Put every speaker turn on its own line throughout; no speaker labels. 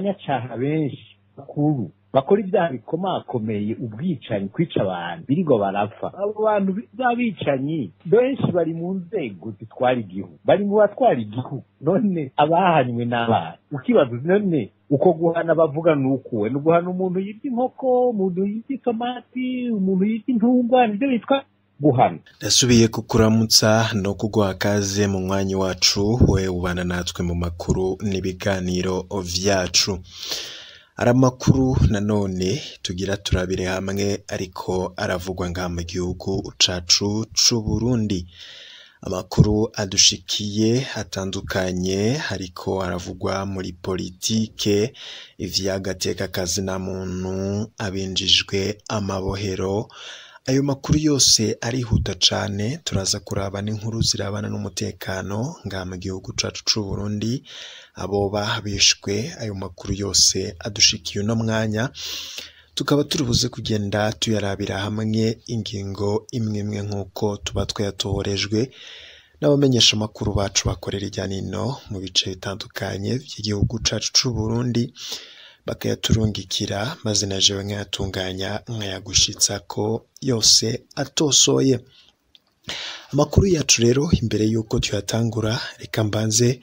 Abanyacaha benshi bakuru bakora ibyaha bikomakomeye, ubwicanyi, kwica abantu, birirwa barapfa. Abo bantu b'abicanyi benshi bari mu nzego zitwara igihugu, bari mu batwara igihugu. None abahanywe n'abana, ukibaza none uko guhana bavuga nukuwe ni uguhana umuntu yibye inkoko, umuntu yibye itomati, umuntu yibye intungwa, nibyo bitwa guhana.
Ndasubiye kukuramutsa no kuguha kaze mu mwanya wacu, we ubana natwe mu makuru n'ibiganiro vyacu. Ari amakuru nanone tugira turabire hamwe ariko aravugwa ngaha mu gihugu cacu c'Uburundi. Amakuru adushikiye atandukanye ariko aravugwa muri politike, ivy'agateka kazina muntu, abinjijwe amabohero. Ayo makuru yose arihuta cane, turaza kuraba n'inkuru zirabana n'umutekano ngaha mu gihugu cacu c'Uburundi, aboba bishwe. Ayo makuru yose adushikiye uno mwanya, tukaba turibuze kugenda tuyarabira hamwe ingingo imwe imwe nk'uko tuba twayatohorejwe n'abamenyesha amakuru bacu bakorera irya nino mu bice bitandukanye vy'igihugu cacu c'Uburundi, bakayaturungikira maze na jewe nkayatunganya nkayagushitsako yose atosoye. Amakuru yacu rero imbere yuko tuyatangura, reka mbanze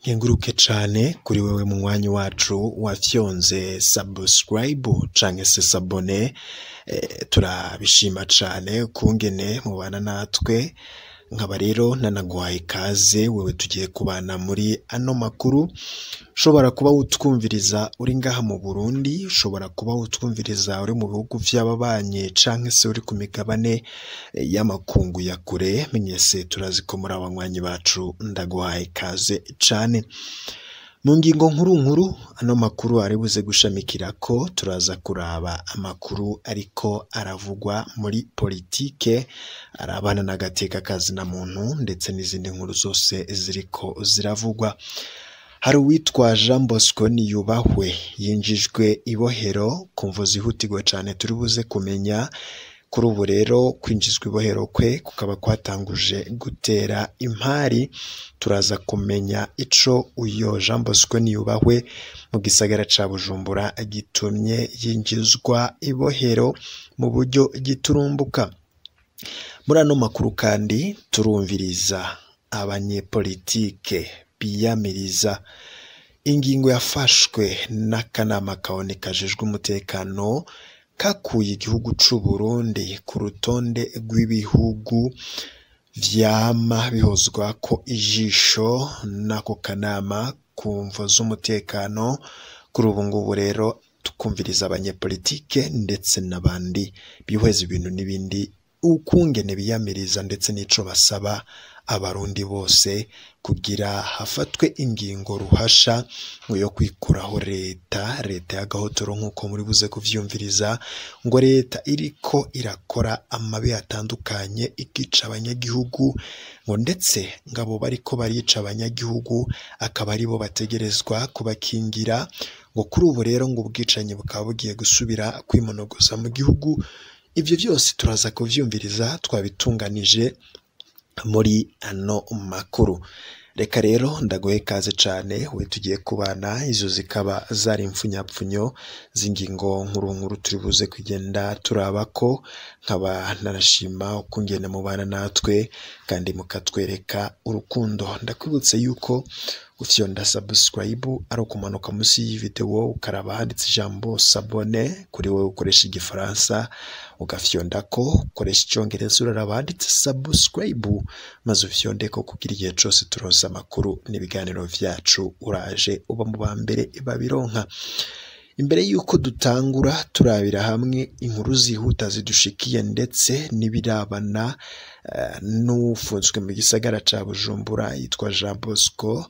nkenguruke cane kuri wewe munywanyi wacu wafyonze subscribe canke se sabone. Turabishima cane kungene mubana natwe, nkaba rero nanaguhaye ikaze wewe tugiye kubana muri ano makuru. Ushobora kuba utwumviriza uri ngaha mu Burundi, ushobora kuba utwumviriza uri mu bihugu vy'ababanyi canke se uri ku migabane y'amakungu ya kure. Mwese turazi ko muri abanywanyi bacu, ndaguhaye ikaze cane. Mu ngingo nkuru nkuru ano makuru ari buze gushamikira ko turaza kuraba amakuru ariko aravugwa muri politike arabana n'agateka kazina muntu ndetse n'izindi nkuru zose ziriko ziravugwa. Hari uwitwa Jean Bosco Niyubahwe yinjijwe ibohero ku mvo zihutirwa cane turi buze kumenya. Kuri ubu rero kwinjizwa ibohero kwe kukaba kwatanguje gutera impari. Turaza kumenya ico uyo Jean Bosco Niyubahwe mu gisagara ca Bujumbura gitumye yinjizwa ibohero mu buryo giturumbuka. Muri ano makuru kandi turumviriza abanyepolitike biyamiriza ingingo yafashwe n'akanama kaone kajejwe umutekano kakuye igihugu c'Uburundi ku rutonde rw'ibihugu vyama bihozwa ko ijisho n'ako kanama ku mvo z'umutekano. Kuri ubu ngubu rero tukumviriza abanyepolitike ndetse n'abandi bihweza ibintu n'ibindi ukungene biyamiriza ndetse n'ico basaba abarundi bose kugira hafatwe ingingo ruhasha ngo yo kwikuraho leta y'agahotoro nk'uko muri buze kuvyumviriza, ngo leta iriko irakora amabi atandukanye ikica abanyagihugu, ngo ndetse ngabo bariko barica abanyagihugu akaba aribo bategerezwa kubakingira. Ngo kuri ubu rero ngo ubwicanyi bukaba bugiye gusubira kwimonogoza mu gihugu. Ivyo vyose turaza kuvyumviriza twabitunganije muri ano makuru. Reka rero ndaguhe kaze cane we tugiye kubana, izo zikaba zari impfunyapfunyo z'ingingo nkuru nkuru turi buze kugenda turaba ko, nkaba narashima ukungene mubana natwe kandi mukatwereka urukundo. Ndakwibutse yuko ufyonda subscribe ari ukumanuka munsi y'iyi ukaraba handitse ijambo sabone kuri wewe ukoresha igifaransa, ugafyonda ko ukoresha icongereza uraraba handitse subscribe maze ufyonde ko kugira igihe cose turonse amakuru n'ibiganiro vyacu uraje uba mu ba mbere babironka. Imbere yuko dutangura turabira hamwe inkuru zihuta zidushikiye ndetse n'ibirabana n'ufunzwe mu gisagara ca Bujumbura yitwa Jean Bosco,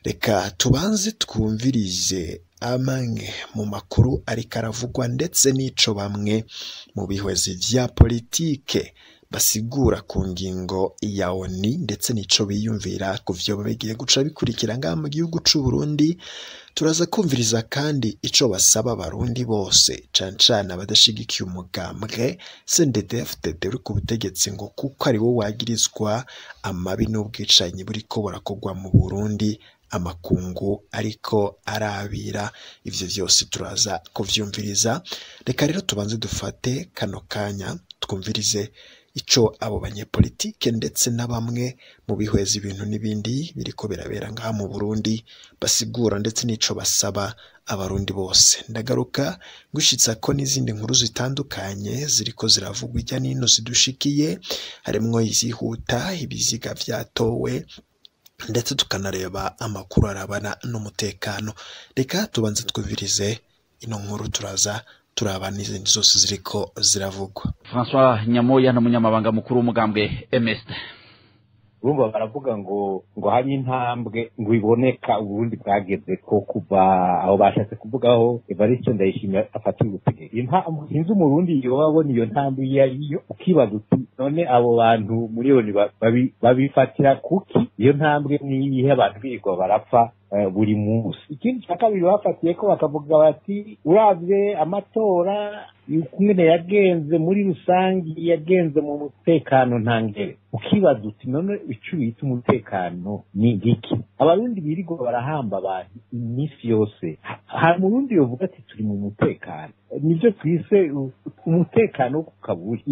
reka tubanze twumvirize amwe mu makuru ariko aravugwa ndetse n'ico bamwe mu bihwezi vya politike basigura ku ngingo ya ONU ndetse n'ico biyumvira ku vyo bigiye guca bikurikira ngaha mu gihugu c'u Burundi. Turaza kumviriza kandi ico basaba abarundi bose cane cane abadashigikiye umugambwe CNDD-FDD uri ku butegetsi ngo kuko ari wo wagirizwa amabi n'ubwicanyi buriko burakorwa mu Burundi amakungu ariko arabira. Ivyo vyose turaza kuvyumviriza. Reka rero tubanze dufate kano kanya twumvirize ico abo banyepolitike ndetse na bamwe mu bihweza ibintu n'ibindi biriko birabera ngaha mu Burundi basigura, ndetse n'ico basaba abarundi bose. Ndagaruka gushitsa ko n'izindi nkuru zitandukanye ziriko ziravugwa ijya nino zidushikiye, harimwo izihuta, ibiziga vyatowe, ndetse tukanareba amakuru arabana n'umutekano. Reka tubanze twumvirize ino nkuru, turaza turaba n'izindi zose ziriko ziravugwa.
François Nyamoya n'umunyamabanga mukuru w'umugambwe MSD.
Urumva baravuga ngo hari intambwe ngo iboneka Uburundi bwageze ko kuva aho bashatse kuvugaho Evariste Ndayishimiye afata ubutegetsi. Intambwe sinzi Umurundi yoba abona iyo ntambwe iyo ariyo, ukibaza uti none abo bantu miliyoni babifatira kuki? Iyo ntambwe niyihe abantu birirwa barapfa buri munsi? Ikindi cya kabiri bafatiye ko bakavuga bati uravye amatora ukungene yagenze muri rusangi, yagenze mu mutekano ntangere. Ukibaza uti none ico bita umutekano ni igiki? Abarundi birirwa barahamba abantu iminsi yose, hari Umurundi yovuga ati turi mu mutekano? Nivyo twise umutekano wo ku kaburi.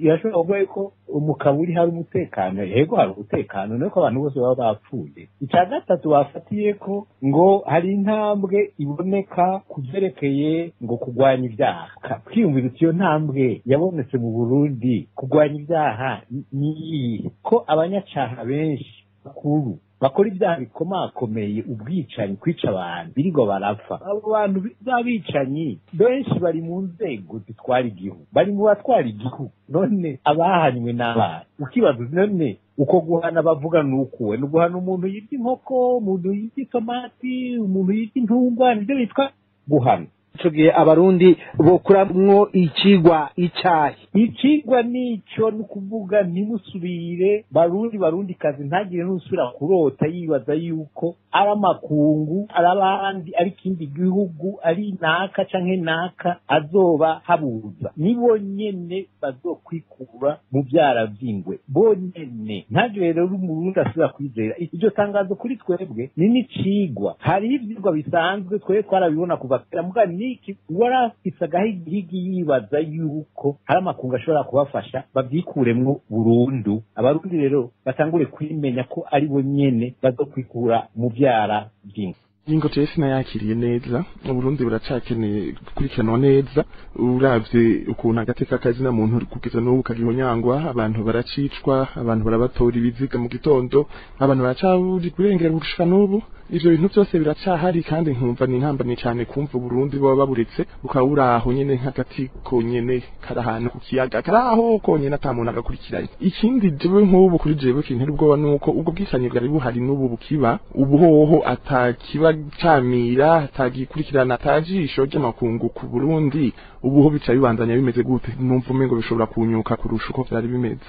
Irashobora kuvuga yuko mu kaburi hari umutekano. Yego hari umutekano, nuko abantu bose baba bapfuye. Icya gatatu bafatiye ko ngo hari intambwe iboneka ku vyerekeye ngo kurwanya ibyaha. Kwiyumvira uti iyo ntambwe yabonetse mu Burundi kurwanya ibyaha ni iyihe? Ko abanyacaha benshi bakuru bakora ibyaha bikomakomeye, ubwicanyi, kwica abantu, birirwa barapfa. Abo bantu b'abicanyi benshi bari mu nzego zitwara igihugu, bari mu batwara igihugu. None abahanywe n'abana, ukibaza none uko guhana bavuga nukuwe ni uguhana umuntu yibye inkoko, umuntu yibye itomati, umuntu yibye intungwa, nibyo bitwa guhana.
Ico gihe abarundi bokuramwo icigwa icahe?
Icigwa nico ni ukuvuga ntimusubire barundi barundi kazi, ntagire n'usubira kurota yibaza yuko ari amakungu, ari abandi, ari ikindi gihugu, ari naka canke naka azoba habuza. Nibo nyene bazokwikura mu vyara vy'ingwe bonyene. Ntagire rero umurundi asubira kwizera iryo tangazo. Kuri twebwe ni n'icigwa, hariho ivyigwa bisanzwe twebwe twarabibona kuva kera, muga niki warafise agahigihigi yibaza yuko hari amakungu ashobora kubafasha, babyikuremwo burundu. Abarundi rero batangure kwimenya ko ari bo nyene bazokwikura mu vyara vy'ingwe.
Ingingo jewe sinayakiriye neza. Uburundi buracakeneye gukurikiranwa neza. Uravye ukuntu agateka kazina muntu kugeza n'ubu kagihonyangwa, abantu baracicwa, abantu barabatora ibiziga mu gitondo, abantu baracaburi kurengera gushika n'ubu. Ivyo bintu byose biracahari, kandi nkumva ni intambamyi cane kumva Uburundi baba baburetse bukaba buri aho nyene nk'agati konyene kari ahantu ku kiyaga, kari aho konyene ata muntu agakurikiranye. Ikindi jewe nk'ubu kuri jewe kintera ubwoba nuko ubwo bwicanyi bwari buhari n'ubu bukiba, ubuhoho atakiba camira, atagikurikirana, atajisho ry'amakungu ku Burundi, ubuho bica bibandanya bimeze gute? Numva umengo bishobora kunyuka kurusha uko vyari bimeze.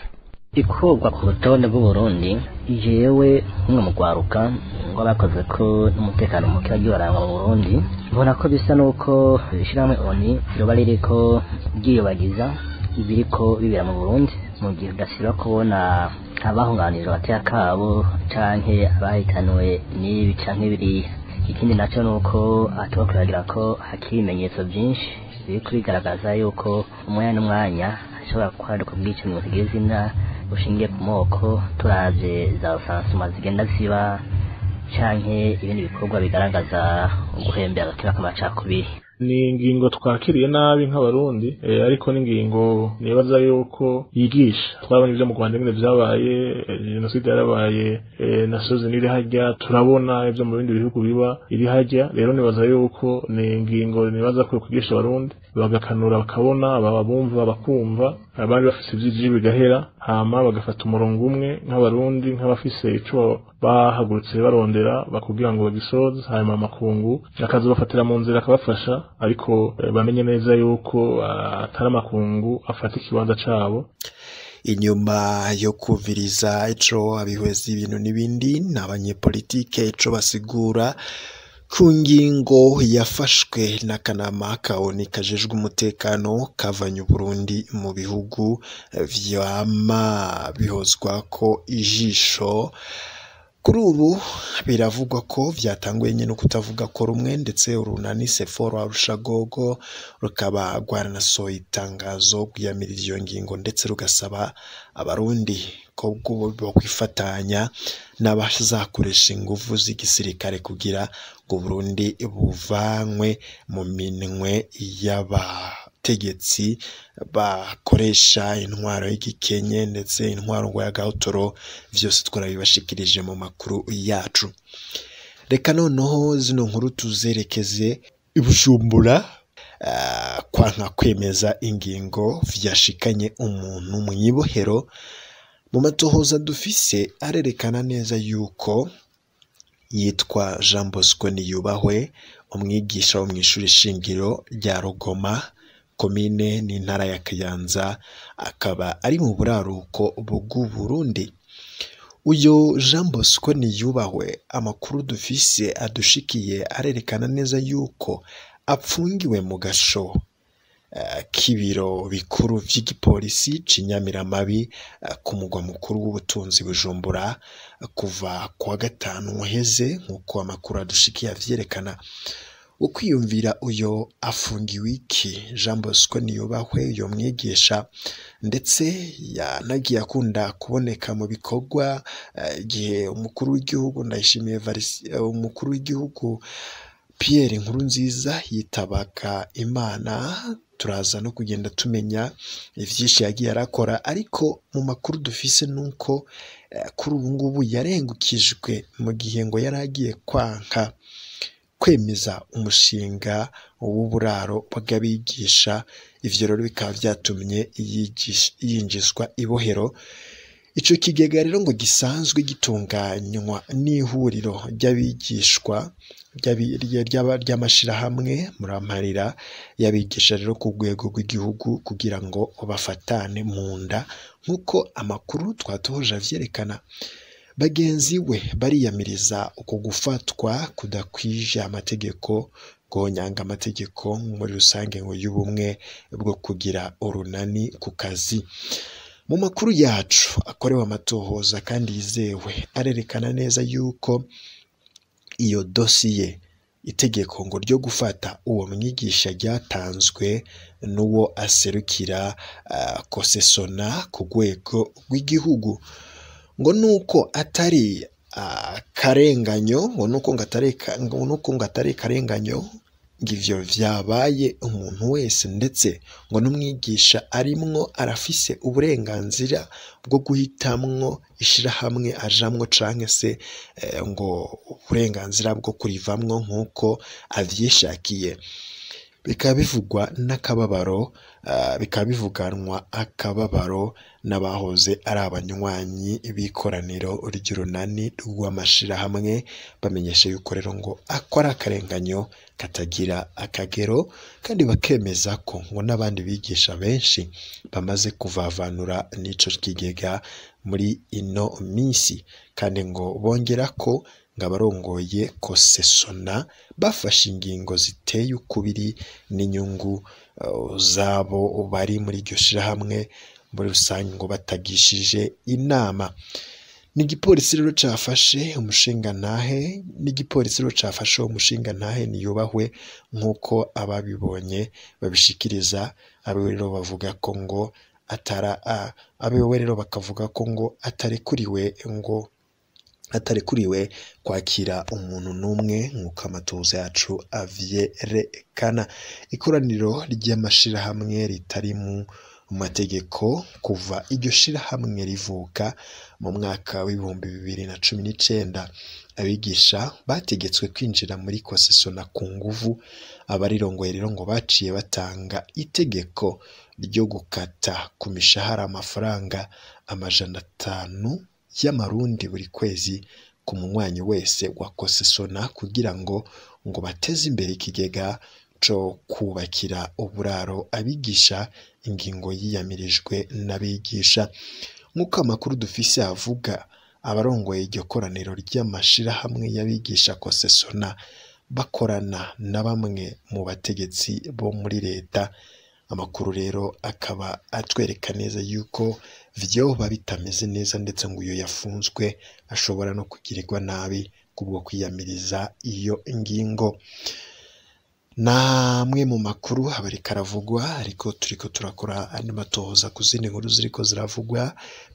Ikurwa ku rutonde rw'Uburundi, jewe nk'umwe mu rwaruka ngo bakoze ko n'umutekano muke wagiye urarangwa mu Burundi, mbona ko bisa n'uko ishirahamwe ONU ryoba ririko ryiyobagiza ibiriko bibera mu Burundi, mu gihe udasiba kubona abahunganije abateka kabo canke abahitanwe n'ibi canke biriya. Ikindi naco nuko atuba kuragira ko hakiri ibimenyetso vyinshi biriko bigaragaza yuko umwanya n'umwanya hashobora kwaduka ubwicanyi butagira izina bushingiye ku moko, turavye za rusansuma zigenda ziba canke ibindi bikorwa bigaragaza uguhembera agatima k'amacakubiri.
Ni ingingo twakiriye nabi nk'abarundi, ariko n'ingingo nibaza yuko yigisha. Twabonye ibyo mu Rwanda nyine vyabaye, jenoside yarabaye, nasozi n'iri hajya, turabona ibyo mu bindi bihugu biba iri hajya. Rero nibaza yuko ni ingingo nibaza ko kwigisha abarundi bagakanura, bakabona, baba bumva bakumva, abandi bafise ivyiji bigahera, hama bagafata umurongo umwe nk'abarundi, nk'abafise ico bahagurutse barondera bakugira ngo bagisoze, hanyuma amakungu akazobafatira mu nzira akabafasha, ariko bamenye neza yuko atari amakungu afata ikibanza cabo.
Inyuma yo kuviriza ico abihweza ibintu n'ibindi n'abanyepolitike ico basigura ku ngingo yafashwe n'akanama ka ONU kajejwe umutekano kavanye Uburundi mu bihugu vyama bihozwa ko ijisho Kuri ubu biravugwa ko vyatanguye nyene kutavuga ko rumwe, ndetse urunani Seforo Arushagogo rukaba rwaranasohoye itangazo rwiyamirira iyo ngingo, ndetse rugasaba abarundi ko bokwifatanya n'abazakoresha inguvu z'igisirikare kugira ngo Burundi buvanywe mu minwe y'abategetsi bakoresha intwaro y'igikenye ndetse intwaro ngo ya gahotoro. Vyose twarabibashikirije mu makuru yacu. Reka noneho zino nkuru tuzerekeze i Bujumbura. Kwanka kwemeza ingingo vyashikanye umuntu mw'ibohero. Mu matohoza dufise arerekana neza yuko yitwa Jean Bosco Niyubahwe, umwigisha wo mw'ishuri shingiro rya Rugoma, komine n'intara ya Kayanza, akaba ari mu buraruko bw'u Burundi. Uyo Jean Bosco Niyubahwe, amakuru dufise adushikiye arerekana neza yuko apfungiwe mu gasho k'ibiro bikuru vy'igipolisi c'Inyamiramabi ku mugwa mukuru w'ubutunzi Bujumbura kuva kuwa gatanu uheze, nk'uko amakuru adushikiye avyerekana. Ukwiyumvira uyo afungiwe iki Jean Bosco Niyubahwe, uyo mwigisha ndetse yanagiye akunda kuboneka mu bikorwa igihe umukuru w'igihugu Ndayishimiye umukuru w'igihugu Pierre Nkurunziza yitabaga Imana. Turaza no kugenda tumenya ivyinshi yagiye arakora, ariko mu makuru dufise nuko kuri ubu ngubu yarengukijwe mu gihe ngo yari agiye kwanka kwemeza umushinga w'uburaro bw'abigisha. Ivyo rero bikaba vyatumye yinjizwa ibohero. Ico kigega rero ngo gisanzwe gitunganywa n'ihuriro ry'abigishwa ry'amashirahamwe muramparira y'abigisha rero ku rwego rw'igihugu kugira ngo bafatane mu nda, nk'uko amakuru twatohoje avyerekana. Bagenzi we bariyamiriza uko gufatwa kudakwije amategeko, guhonyanga amategeko muri rusange ngo y'ubumwe bwo kugira urunani ku kazi. Mu makuru yacu akorewe amatohoza kandi yizewe arerekana neza yuko iyo dosiye itegeko ngo ryo gufata uwo mwigisha ryatanzwe n'uwo aserukira kosesona ku rwego rw'igihugu, ngo nuko atari akarenganyo, ngo nuko ngo atari karenganyo ngo ivyo vyabaye umuntu wese, ndetse ngo n'umwigisha arimwo arafise uburenganzira bwo guhitamwo ishirahamwe ajamwo canke se ngo uburenganzira bwo kurivamwo nk'uko avyishakiye. Bikaba bivugwa n'akababaro, bikaba bivuganwa akababaro n'abahoze ari abanywanyi b'ikoraniro ry'urunani rw'amashirahamwe, bamenyesha yuko rero ngo akora akarenganyo katagira akagero, kandi bakemeza ko ngo n'abandi bigisha benshi bamaze kuvavanura n'ico kigega muri ino minsi, kandi ngo bongera ko ngo abarongoye kosesona bafashe ingingo ziteye ukubiri n'inyungu zabo bari muri iryo shirahamwe muri rusange ngo batagishije inama. N'igipolisi rero cafashe umushingantahe, n'igipolisi rero cafashe uwo mushingantahe Niyubahwe, nk'uko ababibonye babishikiriza. Abiwe rero bavuga ko ngo atara abiwe rero bakavuga ko ngo atarekuriwe, ngo atarekuriwe kwakira umuntu n'umwe, nk'uko amatohoza yacu avyerekana. Ikoraniro ry'amashirahamwe ritari mu mategeko kuva iryo shirahamwe rivuka mu mwaka w'2019, abigisha bategetswe kwinjira muri kosesona ku nguvu. Abarirongoye rero ngo baciye batanga itegeko ryo gukata ku mishahara amafaranga 500 y'amarundi buri kwezi ku munywanyi wese wa kosesona, kugira ngo bateze imbere ikigega co kubakira uburaro abigisha, ingingo yiyamirijwe n'abigisha. Nk'uko amakuru dufise avuga, abarongoye iryo koraniro ry'amashirahamwe y'abigisha kosesona bakorana na bamwe mu bategetsi bo muri leta. Amakuru rero akaba atwereka neza yuko vyoba bitameze neza, ndetse ngo uyo yafunzwe ashobora no kugirirwa nabi kubwo kwiyamiriza iyo ngingo. Namwe mu makuru aba ariko aravugwa, ariko turiko turakora andi matohoza ku zindi nkuru ziriko ziravugwa,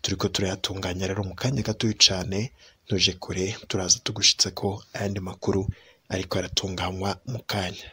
turiko turayatunganya rero mu kanya gatoyi cane, ntuje kure turaza tugushitse ko ayandi makuru ariko aratunganywa mu kanya.